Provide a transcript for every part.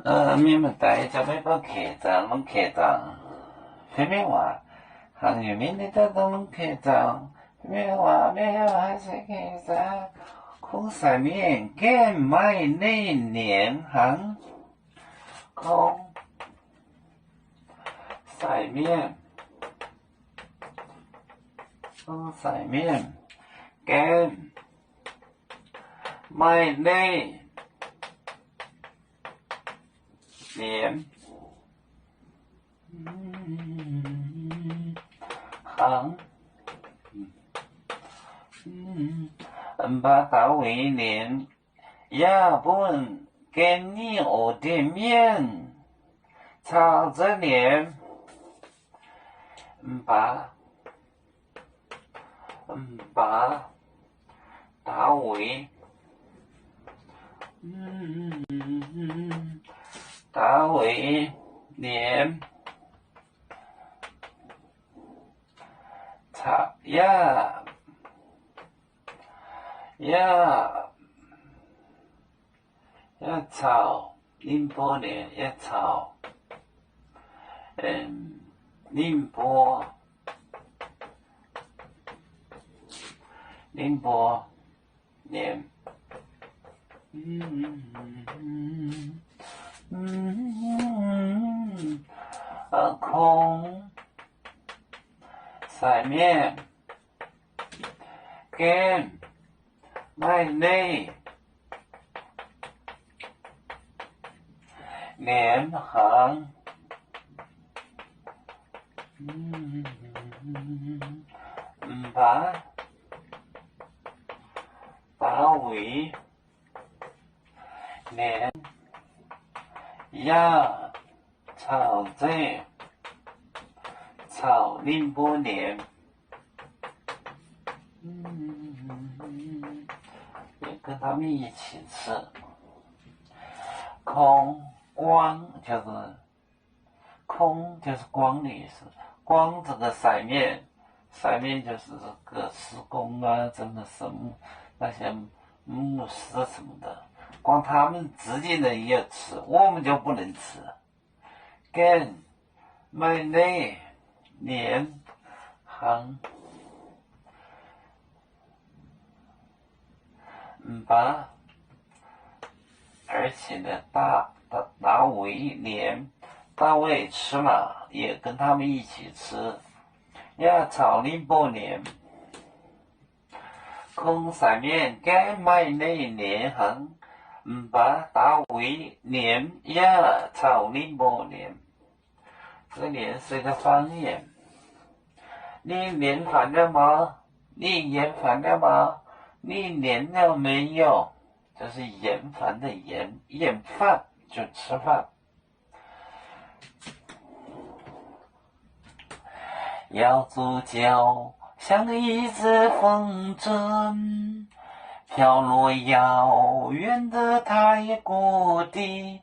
Mienh maaih deix za'gengh maiv gorngv keh zaangc, longc keh zaangc. Fai mienh waac, hnangv nyungc mienh ninh daaih dongh longc keh zaangc. Fai mienh waac, mienh waac haaix se keh zaangc. Kungx sai mienh gaengh maaih neih nienx hnangv. Kungx sai mienh, kungx sai mienh gaengh maaih neih nienx hnangv. Mv baac daaux wuic nienx yaac bun gen nyic oc deix mienh caux zeix nienx. Mv baac, mv baac daaux wuic, daaux wuic nienx caux, yaac, yaac, yaac caux ninh mbuo nienx, yaac caux ninh mbuo, ninh mbuo nienx. Kungx sai mienh gaengh maaih neih nienx hnangv. Mv baac daaux wuic nienx yaac caux zeix, caux ninh mbuo nienx, kungx guangv, 空就是光的意思。 光这个塞面，塞面就是这个施工啊，这个什么，那些牧师什么的，光他们直接能也吃，我们就不能吃。Gaengh maaih neih nienx hnangv. Mv baac, 而且呢，大，大，大卫连大卫吃了，也跟他们一起吃。Yaac caux ninh mbuo nienx. Kungx sai mienh gaengh maaih neih nienx hnangv. Mv baac Daauv Wuiz nienx yaac caux ninh mbuo nienx. 这年是个方言。你年反了吗？你年反了吗？你年了没有？这是厌烦的厌，厌饭就吃饭。 瑶族叫像一阵风筝，飘落遥远的太古地。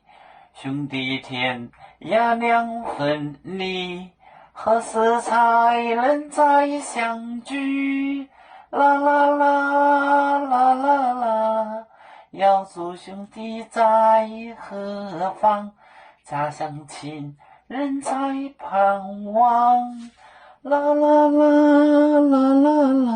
兄弟天涯两分离，何时才能再相聚？啦啦啦，啦啦啦，瑶族兄弟在何方？ 家乡亲人在盼望。啦啦啦，啦啦啦。